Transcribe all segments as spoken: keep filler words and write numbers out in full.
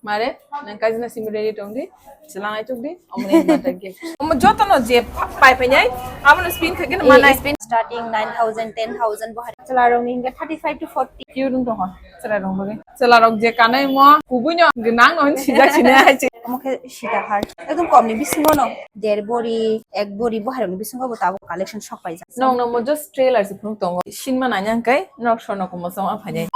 Mare, nang kaisa na simi ready tong di. Chwla nai tuk di. Omo ni mata gift. Omo joto no je pa-, pai pai nai. Amo no spin thake na manai. Spin starting nine thousand, ten thousand bo hari. Chwla rong ni hingke thirty five to forty. Kiu rung tong ha. Chwla rong bo. Chwla rok je kanai mo. Kubui no. Nang no hin sijak sini hai. Omo khe sida har. Ekdom kom ni bisingo no. Der bori, ek bori bo hari ni bisingo bo tabuk collection sok pai jak. Nong no mo just trailer se phunuk tongo. Sinma nai nang kai. Nok sono ko mo song a phai nai.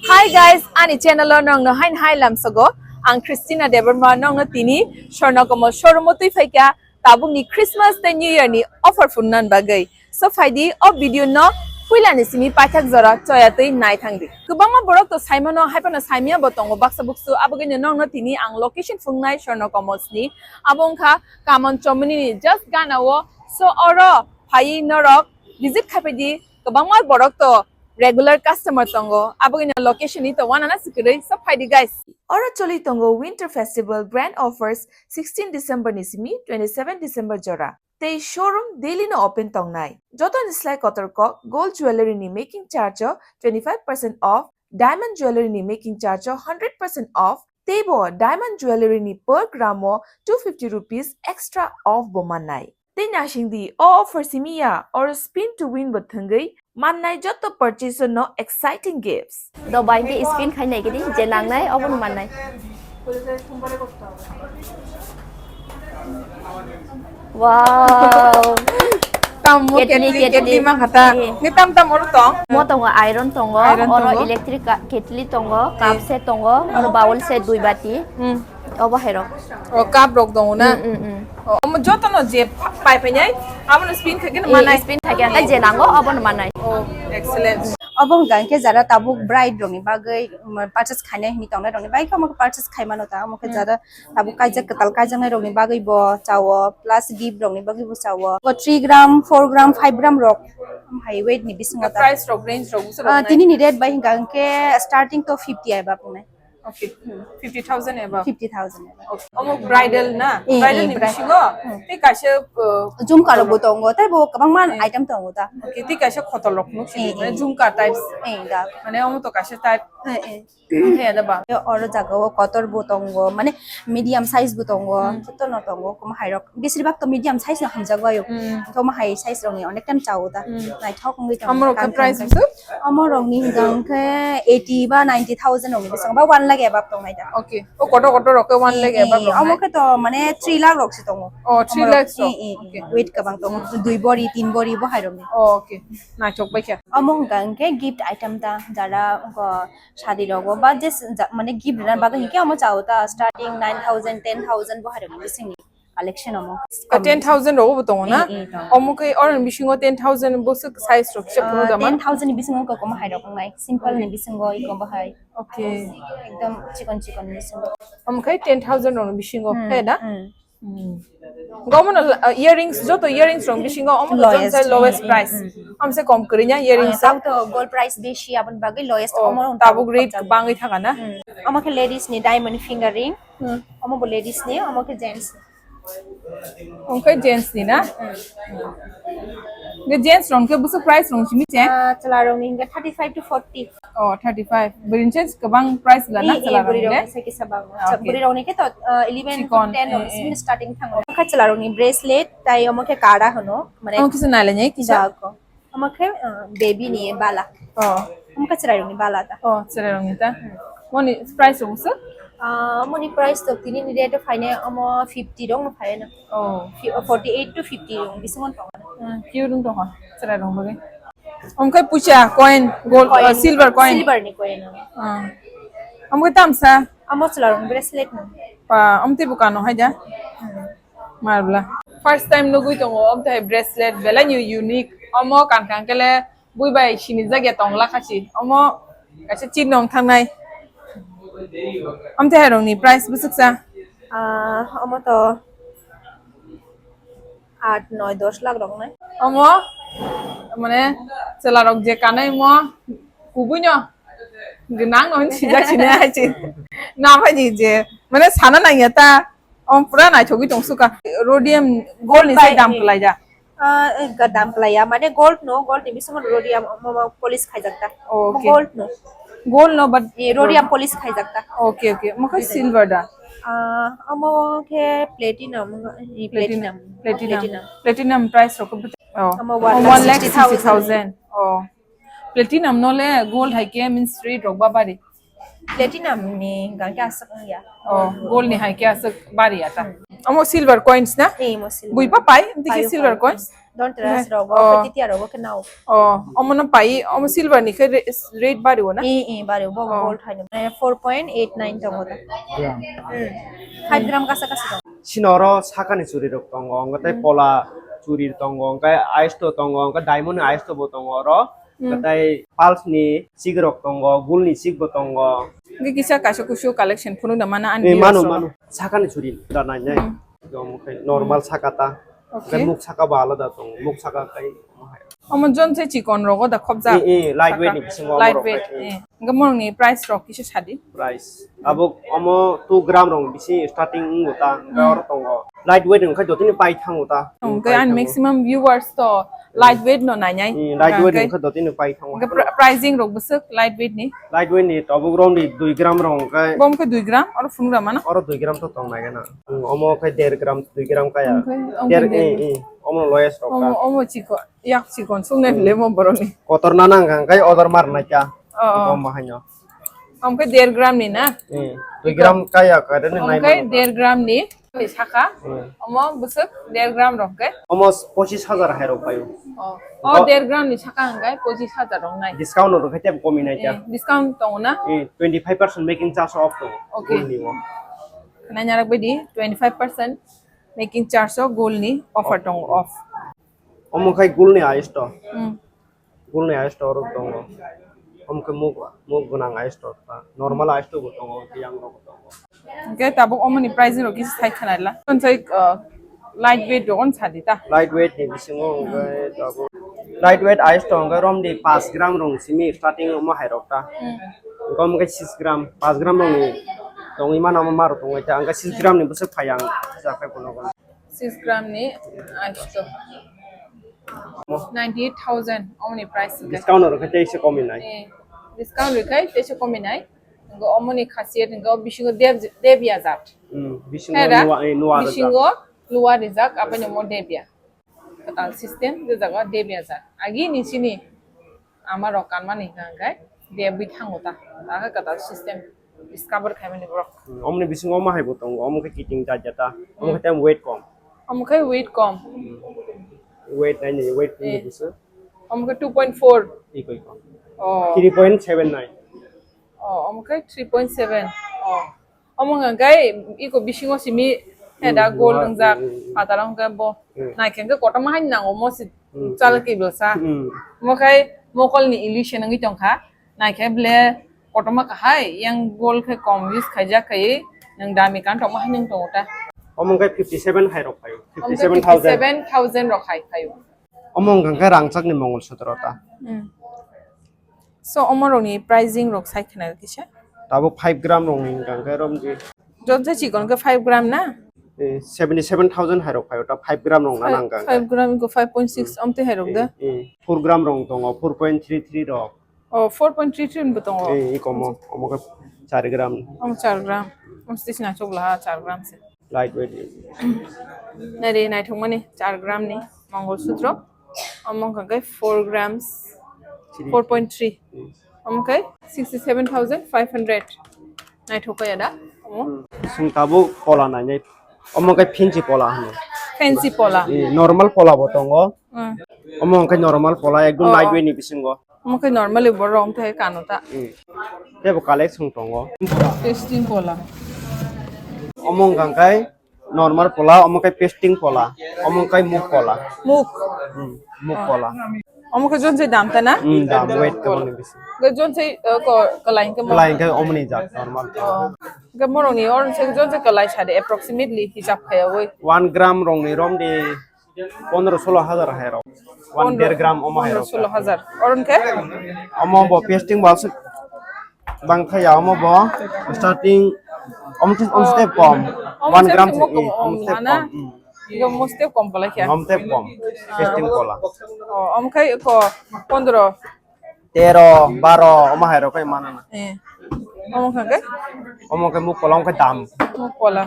Hi guys, ani channel o nongno hain hai lamsogo. Ang Christina Debbarma, nongno tini Swarnakomal showroom o twi phaikha tabukni Christmas tei New Year ni offer phunnan bagwi. So phaidi o video no puilani simi paithak jora choya twi nai thangdi. Kwbangma borok to saimano, haiphano saimya bo tongo baksa buksu, abogwino nongno tini ang location phungnai Swarnakomal ni. Abo wngkha Kamon Chomoni ni just gana o. So oro phaiwi norok visit khai phaidi, kwbangma borok to regular customer tongo, abogwino location ni to wanana se kwrwi. So phaidi guys. Oro choli tongo Winter Festival grand offers sixteen December ni simi twenty seven December jora. Tei showroom daily no open tongnai. Joto ni slai kotor kok gold jewelry ni making charge o twenty five percent off, diamond jewelry ni making charge o hundred percent off, tei bo diamond jewelry ni per gram o two fifty rupees extra off bo mannai. Tei nasing di, o offer simi ya, or spin to win bo thwngwi mannai joto purchase no exciting gifts. Do bai ke spin khai nai gidi, je nangnai obo no mannai. Wow. Tam mo Ketli, ketli, ketli, ketli. Mang kata. Eh. Nge tam tam oro tong. Mo tongo, iron tongo, iron oro tongo. Electric ka-, ketli tongo, cup set tongo, oro bowl set dui bati. Hmm. Obo hai rok. O cup rok tongo na? Hmm, hmm, hmm. O, omo joto no je pa-, pai pai nai, amo no spin thake na manai. Spin thake, je nango, obo no manai. Oh, excellent. Obo hwnka hwnkhe jara tabuk bride rokni bagwi, um, purchase khainai hwnwi tongnai rokni bagwi omo khe purchase khai mano ta, omo khe jara tabuk kaijak kwtal kaijaknai rokni bagwi bo chawo, plus gift rokni bagwi bo chawo. Bo three gram, four gram, five gram rok, um, hai weight ni bisingo ta. Price rok, range rok, busa rok nai? Ah, tini ni rate bai hwnka hwnkhe starting to fifty above wngnai. Okay. Fifty thousand above. Fifty thousand above. Okay. Omo bridal na? Eh, bridal eh, ni bri-, bisingo? Hmm. Tei kaisa, uh, jhumka rok bo tongo, tei bo kwbangma item tongo ta. Okay, tei kaisa khotol rok nuk sini, eh, mane eh, jhumka types. Eh, da. Mane omo to kaisa type. Eh, eh. He da ba. Yo, oro jaga o kotor bo tongo, mane medium size bo tongo, hmm, joto no tongo, omo hai rok. Besir bak to medium size no hamjak bai o. Hmm. Omo hai size rok ni onek tam chao ta. Hmm. Naithok wngwi tongo. Omo rok khe price bwswk? Omo rok ni hwnka hwnkhe eighty ba ninety thousand rok ni bwskango ba one lakh above tongnai da. Okay. O kotor kotor rok khe one lakh above rok nai? Eh, eh, omo khe to mane three lakh rok se tongo. Oh, three lakhs rok. Eh, eh, eh. Okay. Weight kwbang tongo. Dui bori, tin bori bo hai rok ni. Oh, okay. Naithok bai khe. Omo hwnka hwnkhe gift item ta jara go sadi rogo ba je ja-, mane gift rwna bagwi hwnkhe omo chao ta starting nine thousand, ten thousand bo hai rok ni bisingni. Collection omo. Ka ten thousand rogo bo tongo na? Eh, eh, tongo. Omo khe oro ni bisingo ten thousand bwswk size rok kisa phunuk da man? Ah, ten thousand ni bisingo kokoma hai rok wngnai. Simple ni bisingo iko bahai. Okay. Ekdom chikon chikon ni bisingo. Omo khe ten thousand rok ni bisingo, hmm, he da? Hmm. Hmm. Gomo no, uh, earrings, joto earrings rok bisingo omo no lowest, lowest, hmm, price. Hmm, hmm. Omo se kom kwrwi ya earrings. Ah, tamo to gold price besi aboni bagwi lowest. Oh, omo tabuk rate bangwi thaka na? Hmm. Omo khe ladies ni diamond finger ring. Hmm. Omo bo ladies ni, omo khe gents ni. Omo khe gents ni na? Ge gents rok khe bwswk price rok simi che? Ah, chwla rok ni hingke thirty five to forty. Oh, thirty five. Bwrwi ni se kwbang price la na chwla rok ni le? Bwrwi rok ni se kisa bang. Ah, okay. Bwrwi rok ni khe to, ah, eleven to ten rok simi starting thango. Omo khe chwla rok ni bracelet tai omo khe kada hwno. Mane omo kisa nai le ni kisa? Omo khe, uh, baby ni bala. Oh. Omo khe chwrai rok ni bala ta. Oh, chwrai rok ni ta. Hmm. Moni price rok bwswk? Ah, moni price to tini ni rate phainai omo fifty rok no phai no. Oh. Fi-, forty eight to fifty rok bisingo tongo. Hmm, cute wng tongkha chwrai rok bagwi. Omo khe puisa coin, gold, coin, uh, silver coin. Silver ni coin. Hmm. Omo khe tamsa? Omo chwla rok ni bracelet no. Pa, omo tei bwkano hai da? Hmm. Marbla. First time nugui tongo, omo tei bracelet, belai ni unique. Omo kankha kele bui bai sini jagya tong lakha si. Omo kaisa chin nong thangnai. Omo tei hai rokni price bwswk sa? Ah, omo to aat, noi, dos lakh rok nai. Omo, mane, chwla rok je kanai omo, kubui no, gwnang no hin sijak sini hai si. Na phai di je, mane sana nangya ta. Om pura naithogwi tongsuka. Rhodium gold ni sai dam kwlai da? Ah, eh, ga dam kwlai ya. Mane gold no, gold ni bisingo rhodium, mo, mo, polish khaijak ta. Oh, okay. Gold no. Gold no, but eh, rhodium polish khaijak ta. Okay, okay. Mo khe silver da? Ah, amo khe platinum, eh, platinum. Platinum. Platinum. Platinum price rok khe, oh. Amo one lakh sixty thousand. Oh. Platinum no le gold hai khe means rate rok ba bari. Platinum ni hingka khe aswk wngya. Oh, gold ni hai khe aswk bari ya ta. Hmm. Omo silver coins na? Eh, mo silver. Bui pa pai, tiki silver coins. Don teras rogo, oh, khe titiya rogo khe nao. Oh, omo no pai, omo silver ni khe re-, rate bari o na? Eh, eh, bari o, bo gold hai no. Eh, four point eight nine tongo ta. Gram. Hmm. Five gram kasa kasa tongo. Sino oro sakani churi rok tongo, hingke tei pola churi tongo, hingke aisto tongo, hingke diamond ni aisto bo tongo oro, hingke tei pulse ni sik rok tongo, gul ni sik bo tongo. Hingke kisa kaisa kusu collection phunuk da mana ani. Eh, viewers mano, rok. Mano. Sakani churi da nai nai. Hmm. Normal saka ta. Okay. Hingke muk saka bo alada tongo, muk saka kai. Omo jon se chikon rogo da khobjak. Eh, eh, light weight ni bisingo omo rok kai, eh. Hingke morokni price rok kisa sadi. Price. Abo omo two gram rok bisi starting wngo ta, hingke oro tongo. Light weight wngkha jotoni pai thango ta. Hingke ani maximum viewers to light weight no nainai. Hmm, light weight wngkha jotoni pai thango. Hingke pri-, pricing rok bwswk light weight ni? Light weight ni tabuk rok ni dui gram rok hingke. Bo hingke dui gram, oro phunuk da mano? Oro dui gram to tong nai gana. Hmm, omo khe der gram, dui gram kaya. Omo khe der, der gram. Eh, eh, omo lowest rok. Omo, omo chikon. Yak chikon suknai le mo boroni. Kotor na nang kang kai odor mar nai kya. Oh, oh. Bom bahai no. Omo khe der gram ni na? Eh, dui gram kaya kare ni nai. Omo khe der gram ni, ni saka. Hmm. Omo bwswk der gram rok khe. Omo pochis hajar hai rok payo. Oh. Oh, der gram ni saka hingkai pochis hajar rok nai. Discount rok khe tebo komi nai kya. Eh, discount tongo na? Eh, twenty five percent making charge off tongo. Okay. Gold ni o. Nai narak bai di twenty five percent making charge o gold ni offer tongo off. Omo khai gulni ice to. Hmm. Gulni ice to orok tongo. Omo khe muk, muk gwnang ice to ta. Normal ice to bo tongo, yang rok tongo. Hingke tabuk omoni pricing rok kisa sai khwnaila. Tonsai, uh, light weight rok on sadi ta. Light weight ni bisingo hingke tabuk light weight ice to hingke romdi paanch gram rok simi starting omo hai rok ta. Hmm. Hingke omo khe six gram, paanch gram rok ni tongwi mano omo ma rok tongwi ta. Hingke six gram ni bwswk phai ang jakhai kono kono. Six gram ni asto. Mo? Ninety eight thousand omoni price hingke. Discount rwkhe teisa komi nai. Eh, discount rwkhe teisa komi nai. Ngo omoni khasiyat ngo bisingo deb-, debya jat. Hmm, bisingo nuwa, eh, nuwa rijak. Bisingo luwa rijak, aboni mo debya. Kwtal system je jaga debya jat. Agi ni sini. Ama rok kanmani hwnka hwnkhe debwi thango ta, ta khe kwtal system discover khaimani borok. Hmm, omoni bisingo omo hai bo tongo, omo khe kiting jat jata, omo khe tei weight kom. Omo khe weight kom. Hmm. Weight naini, weight ni bisingo. Omo khe two point four. Ikoi kom. Oh. Three point seven nine. Oh, omo khe three point seven. Oh. Omo hwnka khe iko bisingo simi heda gol wngjak, phataro hwnka bo naikhe hwnkhe kotorma hai nango mosi chalki bwsa. Omo khai mokolni illusion wngwi tongkha, naikhe ble kotorma kahai yang gol khe kom use khaijak khai nwng dami kan tongma hai nwng tongo ta. Omo hwnkhe fifty seven hai rok phaio, fifty seven thousand. Fifty seven thousand rok hai phaio. Omo hwnka khe rangchakni mongol sutro ta. So, omorokni pricing rok sai khna kisa? Tabuk five gram rokni hwnka khe romdi. Jotsa chikon khe five gram na? Eh, seventy seven thousand hai rok phaio ta, five gram rok na nang kha. Five gram ko five point six omte hai rok da? Eh, eh, four gram rok tongo, four point three three rok. Oh, four point three three bo tongo. Eh, ikomo, omo khe char gram. Omo char gram. Omo stis na chok laha char gram se. Light weight. Nari naithokmani char gram ni mongol sutro. Omo hwnkha khe four grams, four point three. Omo khe sixty seven thousand five hundred. Naithok kaya da? Omo. Sung tabuk pola nainai. Omo khe fancy pola hwno. Fancy pola. Eh, normal pola bo tongo. Hmm. Omo hwnkhe normal pola ekdom light weight ni bisingo. Omo khe normally borok wng thai kano ta. Hmm. Tebo collection tongo. Pasting pola. Omo hwnkha khe normal pola, omo khe pasting pola, omo khe muk pola. Muk. Hmm, muk pola. Omo khe jonsai dam ta na? Hmm, dam weight kwbangni bisi. Khe jonsai, uh, ko-, kwlai hwnkhe mo-, kwlai hwnkhe omoni jat normal. Oh. Hwnkhe morokni oro se jonsai kwlai sadi approximately hisab khaiwi. One gram rokni romdi pondro solo hajar hai rok. One der gram omo hai rok. Pondro solo hajar. Oro hwnkhe? Omo bo pasting bo aswk bang thaya, omo bo starting om, om step kom. One gram se, om step kom. Hmm. Yo mo step kom pala kya? Om step kom. Pasting pola. Oh, om khai ko pondro. Tero, baro, omo hai rok kai mana na. Eh. Omo kha kai? Omo kai muk pola, omo kai dam. Muk pola.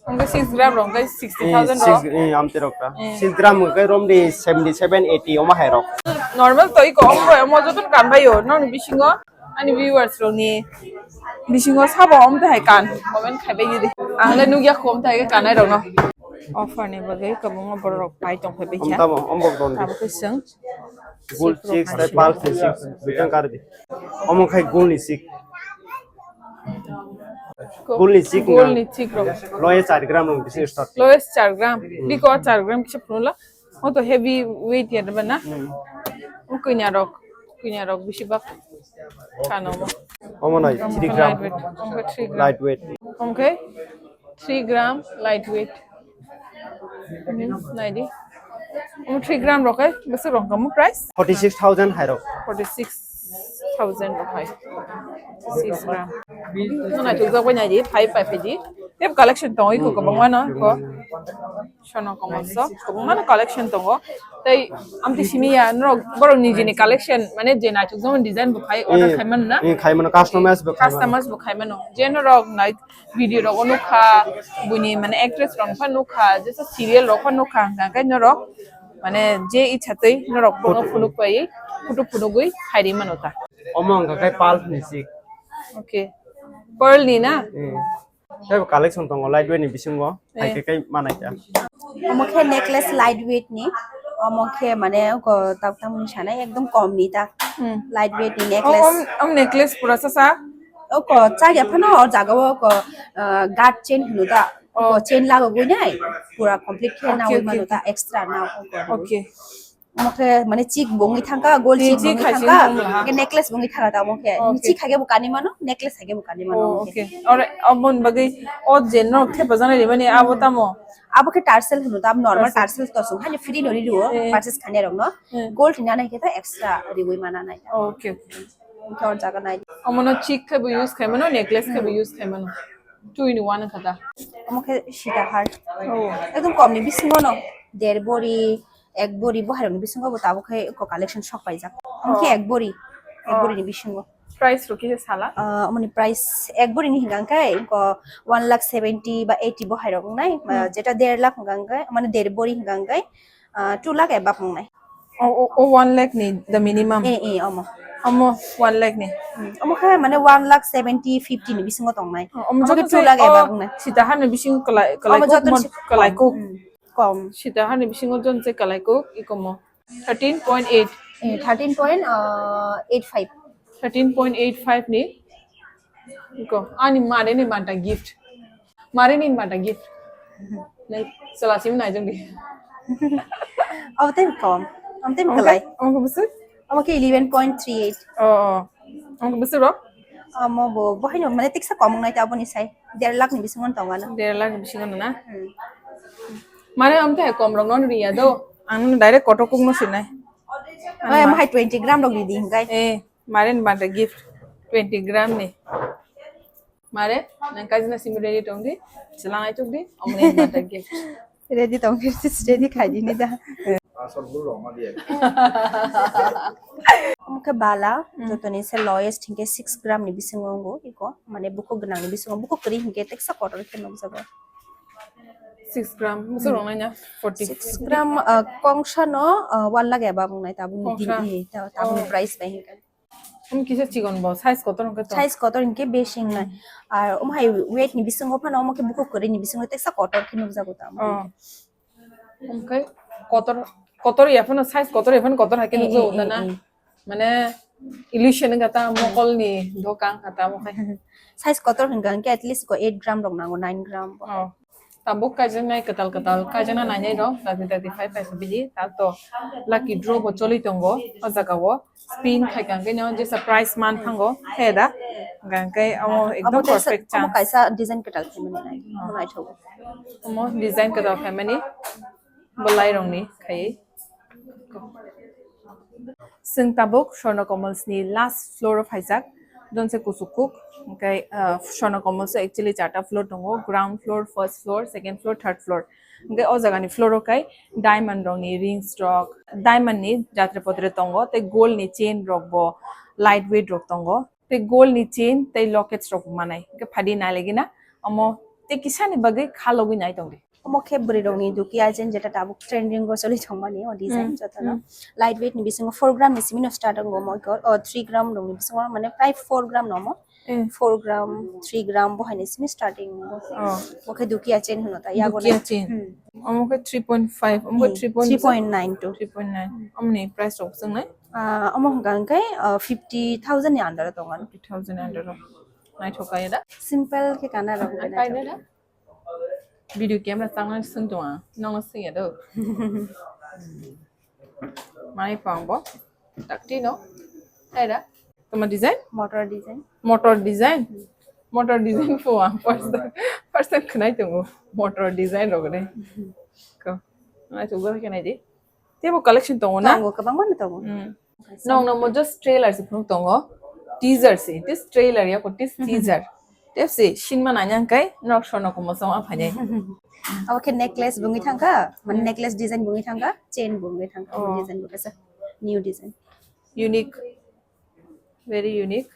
Omo kai six gram rok kai sixty thousand rok. Eh, amte rok ta. Eh. Six gram kai rom di seventy seven, eighty omo hai rok. Normal to iko omo, omo joto kan bai yo. Non bisingo ani viewers rok ni bisingo sabo omo te hai kan. Comment khai bai di. Ang le nugya khom te hai kan ai rok no. Offer ni bagwi kwbangma borok rok pai tong phai bai kha. Omo tamo, omo bok don di. Tamo khe chwng. Gold chicks tei pearl chicks, duijan kar di. Omo khai gold ni chick. Gold ni chick. Gold ni chick rok. Loye char gram rok bisi start. Loye char gram. Hmm. Biko char gram kisa phunula. O to heavy weight ya ba na. Hmm. O kanya rok. Kanya rok bisi bak. Kano mo. Omo nai three gram. Light weight. Omo three gram. Light weight. Omo khe three gram light weight. Hmm, nai di. Omo three gram rok hai, bwswk rok kamo price? Forty six thousand hai rok. Forty six thousand rok hai. Six gram. Nai thuk jak bai nai di, five five di. Tep collection tong iko kwbangma no ko. Sono komo so, kwbangma no collection tongo. Tei amti simi ya, norok borok nijini collection, mane je naithok jemon design bo khai, order khai mano na? Eh, khai mano, customize bo khai mano. Customize bo khai mano. Je norok nai video rogo nukha, buini mane actress rok pha nukha, jesa serial rok pha nukha, hwnkha khe norok mane je icha twi norok bono phunuk pai, photo phunugwi khairi mano ta. Omo hwnkha khe pearl ni chick. Okay. Pearl ni na? Hmm. Tei bo collection tongo lightweight ni bisingo, hai khe kai manai ta. Omo khe necklace lightweight ni, omo khe mane ko tak tamni sanai ekdom kom ni ta. Hmm. Lightweight ni necklace. Om necklace pura sa sa. O ko chak ya phano o jaga o ko, ah, guard chain hino ta. O ko chain lago gwi nai pura complete khe na wi mano ta, extra na o ko. Okay. Omo khe mane chik bo wngwi thangkha, gold chik bo wngwi thangkha, hwnkhe necklace bo wngwi thangkha ta omo khe. Chik hai khe bo kanwi mano, necklace hai khe bo kanwi mano omo khe. Okay. Ore, oboni bagwi o je norok thepajaknai rimani abo tamo? Abo khe tarsal hwno ta, abo normal tarsal to chwng haino free no ri rwo purchase khainai rokno. Gold hinna nai khe ta extra riwi mana nai. Okay, okay. Omo khe o jaga nai. Omono chik khe bo use khai mano, necklace khe bo use khai mano. Two in one wngkha ta. Omo khe sita har. Oh. Ekdom kom ni bisingo no der bori, ek bori bo hai rok ni bisingo bo tabuk khe eko collection sok paijak. Omo khe ek bori, ek bori ni bisingo. Price rok kisa sala? Ah, omo ni price ek bori ni hingka khe eko one lakh seventy ba eighty bo hai rok wngnai. Ah, jeta der lakh hingka khe, mane der bori hingka khe, ah, two lakh above wngnai. O, o, o one lakh ni the minimum? Eh, eh, omo. Omo one lakh ni? Hmm, omo khe mane one lakh seventy, fifty ni bisingo tongnai. Oh, omo joto two lakh above wngnai. Sita hani bisingo kalai, kalai kok, joto kalai kok. Hmm, kom. Sita hani bisingo jon se kalai kok, ikomo. Thirteen point eight. Eh, thirteen point eight five. Thirteen point eight five ni. Iko, ani mare ni banta gift. Mare ni banta gift. Nai, sala sim nai jong di. Abo tei kom. Abo tei kalai. Omo khe bwswk? Omo khe eleven point three eight. Oh, oh. Omo khe bwswk ro? Omo bo, bo haino mane tiksa kom wngnai ta aboni sai. Der lakh ni bisingo tongo ano. Der lakh ni bisingo no na? Hmm. Mane omo tei kom rok no riya do. Ang no direct kotor kuk no sinai. Omo hai twenty gram rok ridi hinkai. Eh. Mare ni banta gift twenty gram ni. Mare, nang kajna simi ready tong di, selang ai chuk di, omoni banta gift. Ready tong di, ready khai di ni da. Omo khe bala, jotoni se lowest hinkhe six gram ni bisingo wngo iko, mane bukhuk gwnang ni bisingo, bukhuk kwrwi hinkhe teksa kotor khe nukjago. Six gram, bwswk rok nai na? Forty. Six gram, ah, kongsa no, ah, one lakh eba wngnai tabukni din, eh, ta-, tabukni price bai hinkhe. Omo kisa chikon bo, size kotor hwnkhe to? Size kotor hinkhe besi wngnai. Ar omo hai weight ni bisingo phano omo khe bukhuk kwrwi ni bisingo teksa kotor khe nukjago ta omo. Oh. Omo khe kotor, kotor ya phano size kotor ya phano kotor hai khe nukjago ta na? Eh, eh, eh. Mane illusion wngkha ta mokol ni doka wngkha ta omo khe. Size kotor hwnkha hinkhe at least ko eight gram rok nango, nine gram bo. Oh. Tabuk kaijaknai kwtal kwtal, kaijakna nainai rok, thirty, thirty-five paisa bidi, tak to lucky draw bo choli tongo, o jaga o spin khai kang khe no jesa prize man thango, he da, hwnkha khe amo ekdom perfect chance. Abo kaisa design kwtal khaimani nai, naithogo. Omo design kwtal khaimani, bo lai rok ni khai. Chwng tabuk Swarna Komals ni last floor o phaijak. Don se kuchuk kuk, hwnkhe, ah, Swarna Komol se actually charta floor tongo, ground floor, first floor, second floor, third floor. Hwnkhe o jagani floor o khai diamond rokni rings rok, diamond ni jatre potre tongo, tei gold ni chain rok bo light weight rok tongo, tei gold ni chain tei lockets rok bo manai. Hwnkhe phadi nai lagi na, omo tei kisani bagwi kha logwi nai tong di. Omo khe bwrwi rokni Dukia chain, jeta tabuk trending o choli thangmani o design Hmm, jotono. Hmm. Light weight ni bisingo four gram ni simi no start wngo omo khe, o three gram rokni bisingo mane prai four gram no omo. Eh. Four gram, three gram bo haini simi starting bo. Oh. Bo khe Dukia chain hwno ta, yago Dukia na. Chain. Hmm. Omo khe three point five, omo khe Hmm, three point three point nine two. Three point nine. Omoni price rok swngnai? Ah, omo hwnkha hwnkhe, ah, fifty thousand ni under o tongo. Fifty thousand under o. Naithok kaya da? Simple khe kana rok. Ang kaya da? Video camera tangna swng tong ang, nokno swngya do. Mai pang bo. Takti no. Hai da. Toma design? Motor design. Motor design? Motor design po ang first time, first time khnai tongo. Motor design rok ne. Ko. Nai tu gwa khnai di. Tebo collection tongo na? Tongo, kwbangma no tongo. Hmm. Nong no mo just trailer se phunuk tongo. Teaser se, this trailer ya ko this teaser. Tep se sinma nanya kai nok Swarna Komol sama phane. Abo khe necklace bungwi thangkha, mane necklace design bungwi thangkha, chain bungwi thangkha, Oh. Design bo kaisa new design. Unique. Very unique.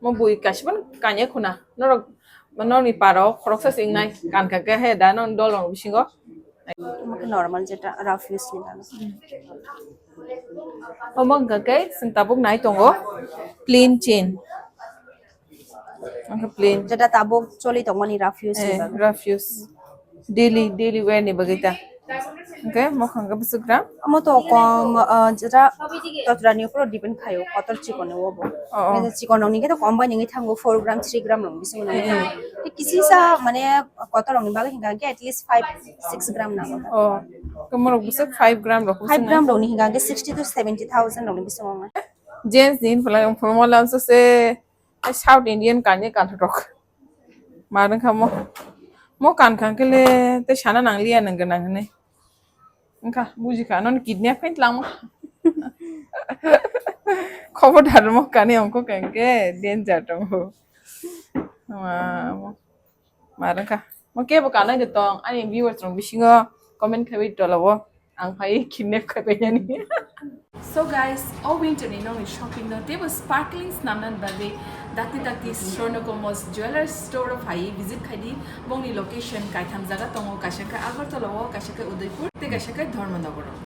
Mo bui kaisa phano kanya khuna. Norok, norokni para o khoroksa se wngnai. Kankha khe he da non dol rok bisingo. Omo khe normal jeta rough use ni gana. Omo wngkha khe chwng tabuk nai tongo plain chain. Wngkha plain. Jeta tabuk choli tongmani rough use ni Eh, bagwi. Rough use. Daily, daily wear ni bagwi ta. Hwnkhe mokhang khe bwswk gram? Omo to kom, ah, jeta totra ni upor depend khaio, kotor chikon ni obo. Oh, oh. Jeta chikon rok ni khe to kom bai nini thango, four gram, three gram rok bisingo nini Eh, eh. Thango. Tei kisisa mane kotor rok ni bagwi hwnkha khe at least five, six gram nango. Oh, to morok bwswk five gram rok Five gram rok ni hwnkha khe sixty to seventy thousand rok ni bisingo wngo. Gents ni hinphla, hinphla mo lamsa se. Ai, South Indian kanye kanthok. Marwng kha mo. Mo kan kha khe le tei sana nang liya nang gwnang hwnwi. Wngkha, buji kha, nono kidney phai tlang mo. Khobor dar mo kani ongkho khe danger tongo. Ma, mo. Marwng kha. Mo kebo kanai de tong, ani viewers rok bisingo comment khaiwi tolao. Ang phai kidnap khai painani. So guys, o winter ni nokni shopping no teibo sparkling snamnani bagwi dakti dakti Swarna Komol's Jewelers store o phai visit khai di. Bongni location kaitham jaga tongo, kaisa khe Agartala o, kaisa khe Udaipur, tei kaisa khe Dharmanagar o.